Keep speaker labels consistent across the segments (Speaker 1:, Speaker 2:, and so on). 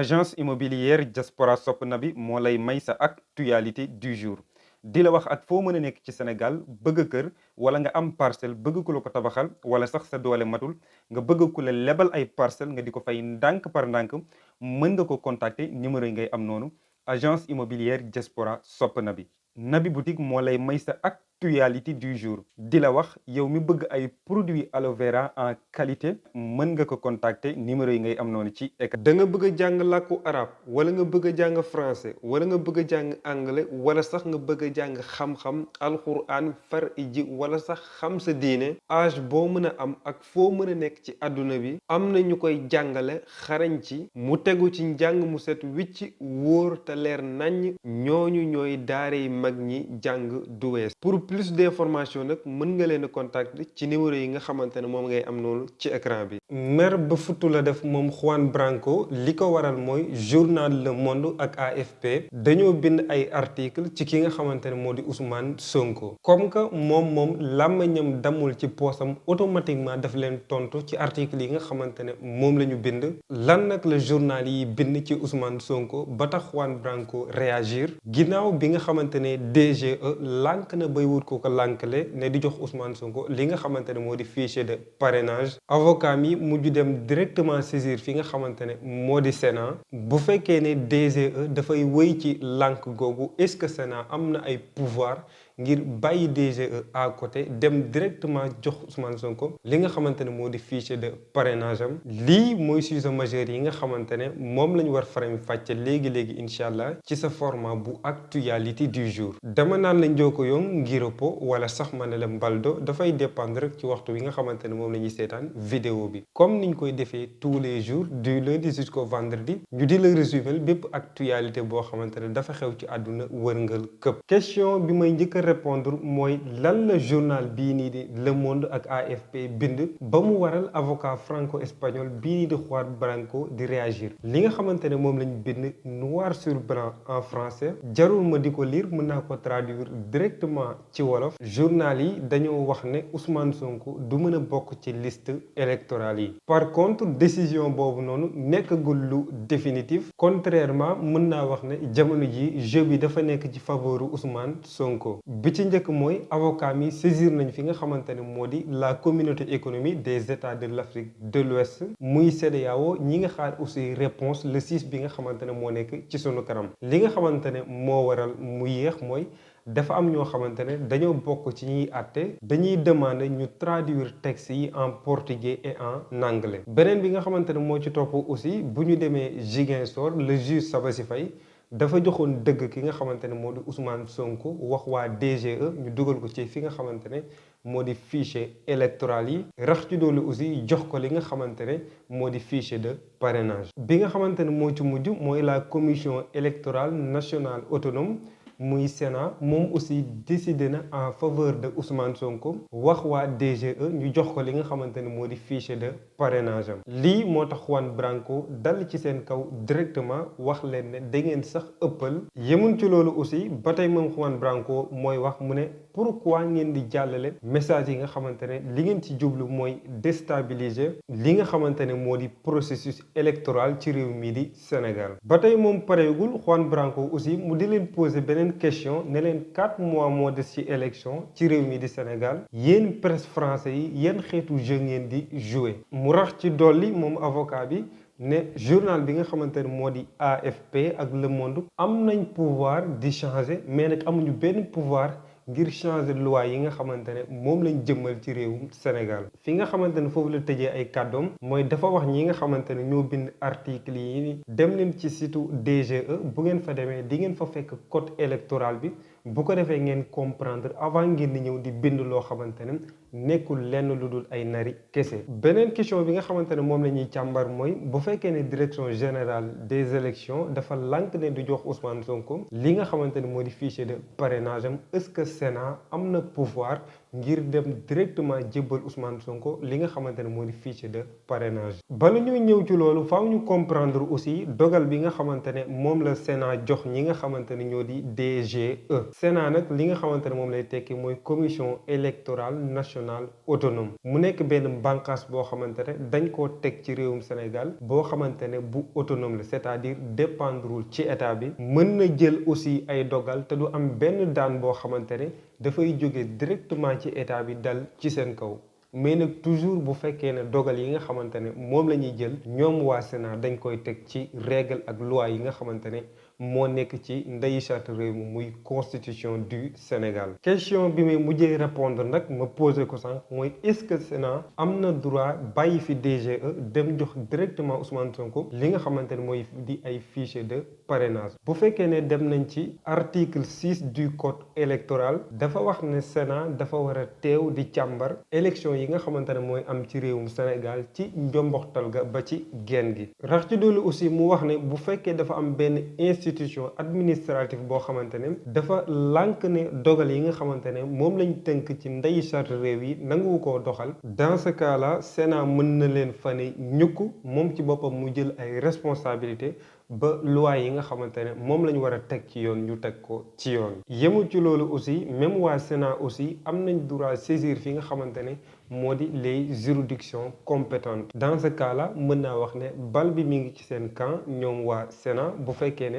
Speaker 1: agence immobilière Diaspora Sopp Nabi moo lay may sa actualité du jour di la wax ak foo mën a nekk ci Sénégal bëgg kër wala nga am parcelle bëgg ku la ko tabaxal wala sax sa doole matul nga bëgg ku la lebal ay parcelle nga di ko fay ndànk par ndànk mën nga ko contacter numéro yi ngay am noonu agence immobilière Diaspora Sopp Nabi Nabi boutique moo lay may sa actualité du jour di la wax yow mi bëgg ay produits aloe vera en qualité mën nga ko contacter numéro yi ngay am noonu ci écran.
Speaker 2: da nga bëgg a jàng làkku arab wala nga bëgg a jàng français wala nga bëgg a jàng anglais wala sax nga bëgg a jàng xam-xam alquran far iji wala sax xam sa diine âge boo mën a am ak foo mën a nekk ci àdduna bi am na ñu koy jàngale xarañ ci mu tegu ci njàng mu set wicc wóor te leer naññ ñooñu ñooy daaray mag ñi jàng du wees. Pour plus d'information nag mën nga leen a contacter ci numéro yi nga xamante ne moom ngay am noonu ci écran bi. mer ba futtu la def moom Juan Branco li ko waral mooy journal Le Monde ak AFP dañoo bind ay article ci ki nga xamante ne moo di Ousmane Sonko comme que moom làmmiñam damul ci poosam automatiquement daf leen tontu ci article yi nga xamante ne moom la ñu bind lan nag la journal yi bind ci Ousmane Sonko ba tax Juan Branco réagir ginnaaw bi nga xamante ne DGE lànk na bay wut ko lànkale ne di jox Ousmane Sonko li nga xamante ne moo di fichier de parrainage avocat mi mujj dem directement saisir fi nga xamante ne moo di Sénat bu fekkee ne DGE dafay wéy ci lànk googu est-ce que Sénat am na ay pouvoir ngir bàyyi DGE à côté dem directement jox Ousmane Sonko li nga xamante ne moo di fichier de parrainage am lii mooy sujet majeur yi nga xamante ne moom la ñu war faram fàcce léegi incha allah ci sa format bu actualité du jour dama naan la njoo ko yong ngiropo wala sax ma ne la mbaldo dafay dépendre rek ci waxtu wi nga xamante ne moom la ñuy seetaan vidéo bi comme niñ koy defee tous les jours du lundi jusqu'au vendredi ñu di la résumer bépp actualité boo xamante ne dafa xew ci àdduna wërngal këpp question bi may njëkk répondre mooy lan la journal bii nii di Le Monde ak AFP bind ba mu waral avocat franco-espagnol bii nii di Juan Branco di réagir li nga xamante ne moom lañ bind noir sur blanc en français jarul ma di ko lire mën naa ko traduire directement ci wolof journal yi dañoo wax ne Ousmane Sonko du mën a bokk ci liste électorale yi par contre décision boobu noonu nekkagul lu définitif contrairement mën naa wax ne jamono ji jeu bi dafa nekk ci faveur Ousmane Sonko bi ci njëkk mooy avocat mi saisir nañ fi nga xamante ne moo di la communauté économique des états de l'Afrique de l'Ouest muy CEDEAO ñi nga xaar aussi réponse le 6 bi nga xamante ne moo nekk ci sunu kanam li nga xamante ne moo waral mu yéex mooy dafa am ñoo xamante ne dañoo bokk ci ñuy àtte dañuy demander ñu traduire texte yi en portugais et en anglais beneen bi nga xamante ne moo ci topp aussi bu ñu demee Ziguinchor le juge Sabassy Faye dafa joxoon dëgg ki nga xamante ne moo di Ousmane Sonko wax waa DGE ñu dugal ko ci fi nga xamante ne moo di fichier électoral yi rax ci doolu aussi jox ko li nga xamante ne moo di fichier de parrainage bi nga xamante ne moo ci mujj mooy la commission électorale nationale autonome muy Sénat moom aussi décidé na en faveur de Ousmane Sonko wax waa DGE ñu jox ko li nga xamante ne moo di fichier de parrainage am lii moo tax Juan Branco dal ci seen kaw directement wax leen ne da ngeen sax ëppal yemun ci loolu aussi ba tey moom Juan Branco mooy wax mu ne pourquoi ngeen di jàllale message yi nga xamante ne li ngeen ci jublu mooy déstabiliser li nga xamante ne moo di processus électoral ci réew mii di Sénégal ba tey moom pareegul Juan Branco aussi mu di leen poser beneen question ne leen 4 mois moo des ci élection ci réew mi di Sénégal yéen presse français yi yéen xeetu jeu ngeen di jouer mu rax ci dolli moom avocat bi ne journal bi nga xamante ne moo di AFP ak Le Monde am nañ pouvoir di changer mais nag amuñu benn pouvoir ngir changer loi yi nga xamante ne moom lañ jëmmal ci réewum Sénégal fi nga xamante ne foofu la tëjee ay kàddoom mooy dafa wax ñi nga xamante ne ñoo bind article yi ni dem leen ci site DGE bu ngeen fa demee di ngeen fa fekk code électoral bi bu ko defee ngeen comprendre avant ngeen di ñëw di bind loo xamante ne nekkul lenn lu dul ay nari kese beneen question bi nga xamante ne moom la ñuy càmbar mooy bu fekkee ne direction générale des élections dafa lànk ne du jox Ousmane Sonko li nga xamante ne moo di fichier de parrainage am est-ce que Sénat am na pouvoir ngir dem directement jébbal Ousmane Sonko li nga xamante ne moo di fichier de parrainage. bala ñuy ñëw ci loolu faaw ñu comprendre aussi dogal bi nga xamante ne moom la Sénat jox ñi nga xamante ne ñoo di DGE. Sénat nag li nga xamante ne moom lay tekki mooy commission électorale nationale autonome mu nekk benn bànqaas boo xamante ne dañ koo teg ci réewum Sénégal boo xamante ne bu autonome la c'est-à-dire dépendrul ci état bi mën na jël aussi ay dogal te du am benn daan boo xamante ne dafay jóge directement ci état bi dal ci seen kaw. mais nag toujours bu fekkee ne dogal yi nga xamante ne moom la ñuy jël ñoom waa Sénat dañ koy teg ci règle ak loi yi nga xamante ne moo nekk ci ndeyu charte réew mi muy constitution du Sénégal. question bi may mujjee répondre nag ma posé ko sànq mooy est-ce que Sénat am na droit bàyyi fi DGE dem jox directement Ousmane Sonko li nga xamante ne mooy di ay fichier de parrainage. bu fekkee ne dem nañ ci article 6 du code électoral dafa wax ne Sénat dafa war a teew di càmbar élection yi nga xamante ne mooy am ci réewum Sénégal ci njomboxtal ga ba ci genn gi. rax ci doolu aussi mu wax ne bu fekkee dafa am benn institution administrative boo xamante ne dafa lànk ne dogal yi nga xamante ne moom lañ tënk ci ndeyi charte réew yi nanguwu koo doxal dans ce cas là Sénat mën na leen fane ñukk moom ci boppam mu jël ay responsabilités ba loi yi nga xamante ne moom la ñu war a teg ci yoon ñu teg ko ci yoon. yemul ci loolu aussi même waa Sénat aussi am nañ droit saisir fi nga xamante ne moo di les juridictions compétentes. dans ce cas là mën naa wax ne bal bi mi ngi ci seen camp ñoom waa Sénat bu fekkee ne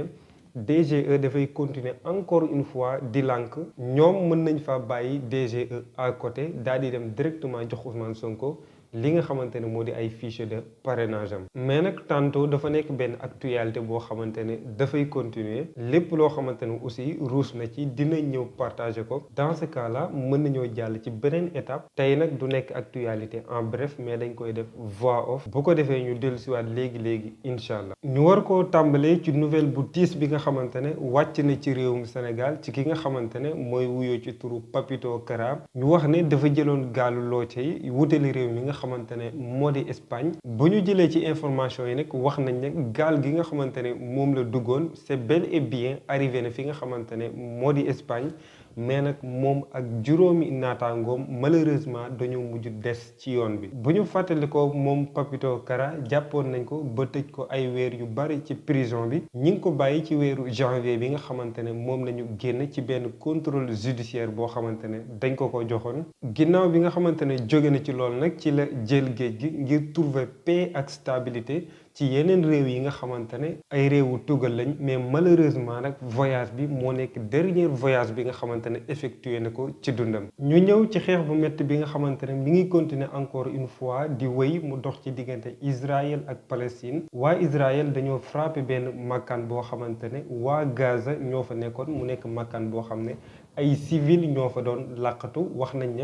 Speaker 2: DGE dafay continuer encore une fois di lànk ñoom mën nañ fa bàyyi DGE à côté daal di dem directement jox Ousmane Sonko li nga xamante ne moo di ay fichier de parrainage am. mais nag tantôt dafa nekk benn actualité boo xamante ne dafay continuer lépp loo xamante ne aussi ruus na ci dina ñëw partager ko. dans ce cas là mën nañoo jàll ci beneen étape tey nag du nekk actualité en bref mais dañ koy def voix off bu ko defee ñu dellusiwaat léegi incha allah. ñu war koo tàmbalee ci nouvelle bu tiis bi nga xamante ne wàcc na ci réewum Sénégal ci ki nga xamante ne mooy wuyoo ci turu Papito Kara ñu wax ne dafa jëloon gaalu looce yi wutali réew mi nga xamante ne moo di Espagne. bu ñu jëlee ci information yi nag wax nañ ne gaal gi nga xamante ne moom la duggoon c'est bel et bien arrivé na fi nga xamante ne moo di Espagne mais nag moom ak juróomi naataangoom malheureusement dañoo mujj des ci yoon bi. bu ñu fàttali ko moom Papito Kara jàppoon nañ ko ba tëj ko ay weer yu bari ci prison bi ñi ngi ko bàyyi ci weeru janvier bi nga xamante ne moom la ñu génn ci benn contrôle judiciaire boo xamante ne dañ ko joxoon. ginnaaw bi nga xamante ne jóge na ci loolu nag ci la jël géej gi ngir trouver paix ak stabilité ci yeneen réew yi nga xamante ne ay réewu tugal lañ mais malheureusement nag voyage bi moo nekk dernier voyage bi nga xamante ne effectué na ko ci dundam. ñu ñëw ci xeex bu métti bi nga xamante ne mi ngi continuer encore une fois di wéy mu dox ci diggante Israël ak Palestine. waa Israël dañoo frappé benn makkaan boo xamante ne waa Gaza ñoo fa nekkoon mu nekk makkaan boo xam ne ay civil ñoo fa doon làqatu. wax nañ ne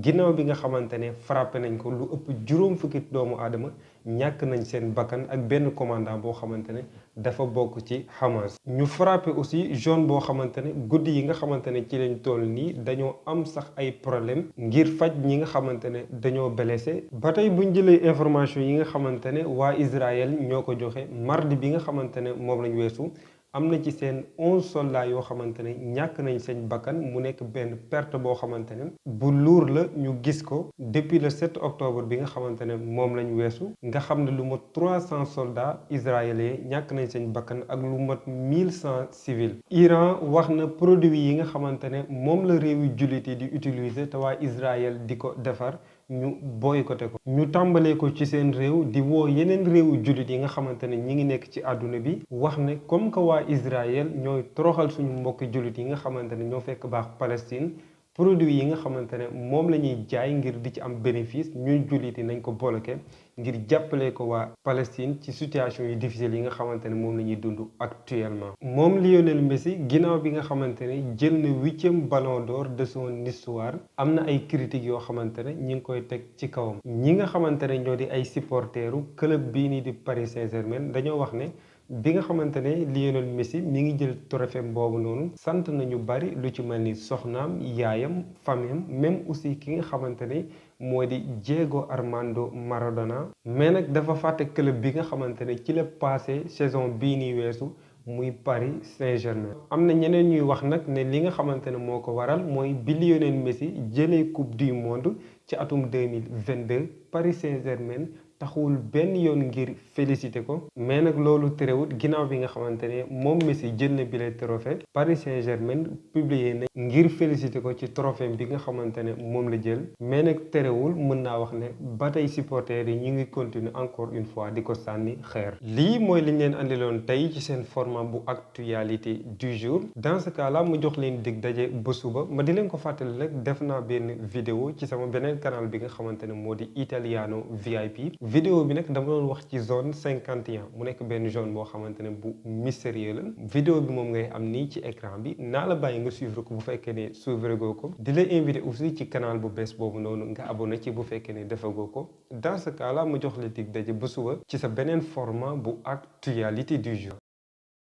Speaker 2: ginnaaw bi nga xamante ne frappé nañ ko lu ëpp juróom fukki doomu aadama ñàkk nañ seen bakkan ak benn commandant boo xamante ne dafa bokk ci Hamas. ñu frappé aussi zone boo xamante ne guddi yi nga xamante ne ci lañ toll nii dañoo am sax ay problème ngir faj ñi nga xamante ne dañoo blessé. ba tey buñ jëlee information yi nga xamante ne waa Israël ñoo ko joxe mardi bi nga xamante ne moom lañ weesu. am na ci seen 11 soldats yoo xamante ne ñàkk nañ seen bakkan mu nekk benn perte boo xamante ne bu luur la ñu gis ko depuis le 7 octobre bi nga xamante ne moom lañ weesu nga xam ne lu mat 300 soldats israéliens ñàkk nañ seen bakkan ak lu mat 1100 civils. Iran wax na produit yi nga xamante ne moom la réewi jullit yi di utiliser te waa Israël di ko defar ñu boycotté ko. ñu tàmbalee ko ci seen réew di woo yeneen réewu jullit yi nga xamante ne ñi ngi nekk ci àdduna bi wax ne comme que waa Israël ñooy toroxal suñu mbokki jullit yi nga xamante ne ñoo fekk baax Palestine produit yi nga xamante ne moom la ñuy jaay ngir di ci am bénéfice ñun jullit yi nañ ko bloqué ngir jàppale ko waa Palestine ci situation yu difficile yi nga xamante ne moom la ñuy dund actuellement. moom Lionel Messi ginnaaw bi nga xamante ne jël na 8e ballon d'or de son histoire am na ay critiques yoo xamante ne ñi ngi koy teg ci kawam. ñi nga xamante ne ñoo di ay supporteru club bii nii di Paris Saint-Germain dañoo wax ne bi nga xamante ne Lionel Messi mi ngi jël trophée boobu noonu sant nañu bari lu ci mel ni soxnaam yaayam famille même aussi ki nga xamante ne moo di Diego Armando Maradona mais nag dafa fàtte club bi nga xamante ne ci la passé saison bii nii weesu muy Paris Saint-Germain. am na ñeneen ñuy wax nag ne li nga xamante ne moo ko waral mooy bi Lionel Messi jëlee coupe du monde ci atum 2022 Paris Saint-Germain taxawul benn yoon ngir félicité ko, mais nag loolu terewut ginnaaw bi nga xamante ne moom Messi jël na bile trophée Paris Saint-Germain publié na ngir félicité ko ci trophée bi nga xamante ne moom la jël, mais nag terewul mën naa wax ne ba tey supporters yi ñu ngi continuer encore une fois di ko sànni xeer. lii mooy liñ leen andiloon tey ci seen format bu actualité du jour. Dans ce cas là mu jox leen dig daje ba suba. Ma di leen ko fàttali rek def naa benn vidéo ci sama beneen canal bi nga xamante ne moo di Italiano VIP. vidéo bi nag dama doon wax ci zone 51 mu nekk benn zone boo xamante ne bu mystérieux la. vidéo bi moom ngay am nii ci écran bi naa la bàyyi nga suivre ko bu fekkee ne suivre goo ko. di la invité aussi ci canal bu bees boobu noonu nga abonné ci bu fekkee ne defagoo ko. Dans ce cas là mu jox la dig daje ba suba ci sa beneen format bu actualité du jour.